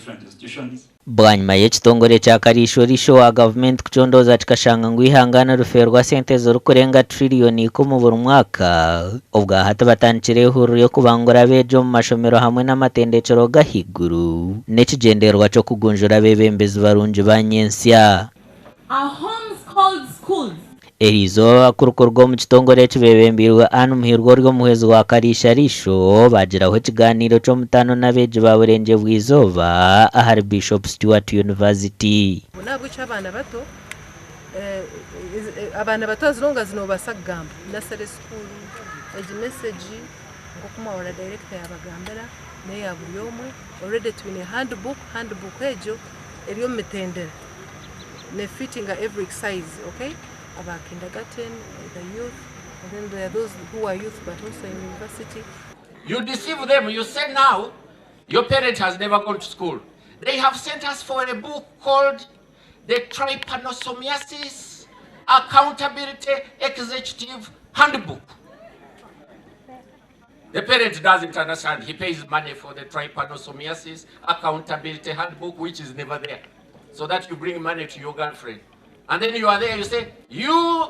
different institutions. Bwanyima y'ekitongore kya Kariisho-riisho wa gavumenti kucondooza kikashanga ngu eihanga nirifeerwa sente zirikurenga tiririyoni ikumu buri mwaka, obwa hati batandikire ehururu y'okubangura abeegi omu mashomero hamwe n'amatendekyero g'ahaiguru n'ekigyendererwa ky'okugunjura abeebembezi barungi ba nyentsya. Are homes called schools? Eriizooba abakuru kuruga omu kitongore eki beebembeirwe Ann Muhirwa ori omuhwezi wa Kariisha-riisho baagiraho ekigaaniiro ky'omutaano n'abeegi ba Burengyerwa-izooba ahari Bishop Stuart University. N'ahabw'ekyo abaana bato, abaana bato as long as nobaasa kugamba, nursery school, egi message nk'oku mwahurira director yabagambira n'eya buri omwe, already twine handbook, handbook egyo eri omu mitendera. Ne fittinga every size ok aba kindergarten, the youth and then there are those who are youth but also in university. You deceive them, you say now your parent has never gone to school. They have sent us for a book called The Trypanosomiasis Accountability Executive Handbook. The parent doesn't understand. He pays money for the trypanosomiasis accountability handbook, which is never there. So that you bring money to your girlfriend. And then you are there, you say, you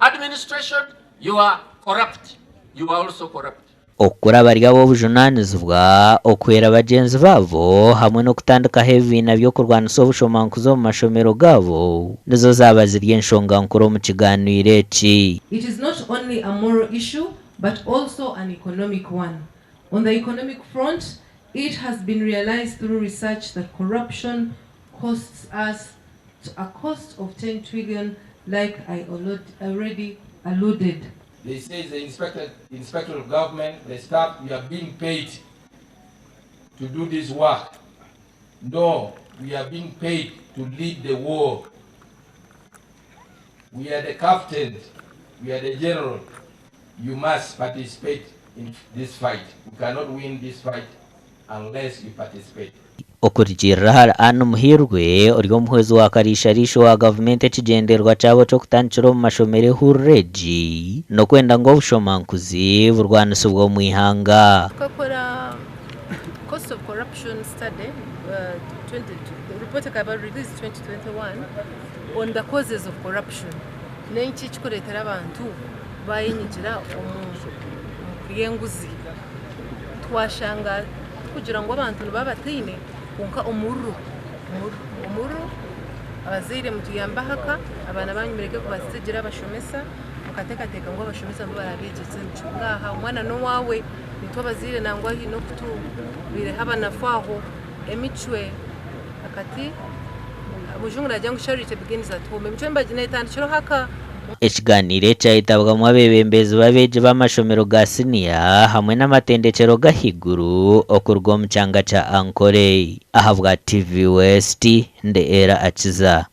administration, you are corrupt. You are also corrupt. Okukura bari ab'obujunaanizibwa, okuhwera bagyenzi baabo hamwe n'okutandikaho ebibiina by'okurwanisa obushomankuzi omu mashomero gaabo nizo zaaba ziri enshonga nkuru omu kigaaniiro eki. It is not only a moral issue but also an economic one. On the economic front, it has been realised through research that corruption costs us a cost of 10 trillion like I already alluded. They say the inspector, inspector of government, the staff, you are being paid to do this work. No, we are being paid to lead the war. We are the captains, we are the general. You must participate in this fight. We cannot win this fight unless you participate. Okurugiirira ahari Ann Muhirwe, ori omuhwezi wa kariisha-riisho wa gavumenti ekigyendererwa kyabo ky'okutandikira omu mashomero ehururu egi n'okwenda ngu obushomankuzi burwanisibwe omu ihanga. Tukakora cost of corruption study, report ekaba released 2021 on the causes of corruption. N'enki ekikureetera abantu bayenyigira omu kurya enguzi. Twashanga tikugira ngu abantu nibaba bataine kwonka omururu, omururu, abazaire mutuyambe ahaka, abaana banyu mureke kubasigira abashomesa, mukateekateeka ngu abashomesa nibo barabeegyese emicwe. Ngaaha omwana n'owaawe, itwe abazaire nangwa haine oku tubaireho abanafu aho, emicwe akati omujungu naagira ngu charity begins at home, emicwe neetandikira ahaka. Ekigaaniiro eki kyayetabwamu abeebembezi b'abeegi b'amashomero ga siniya hamwe n'amatendekyero g'ahaiguru okuruga omu kyanga kya Ankole. Ahabwa TV West, ndi Ella Akiza.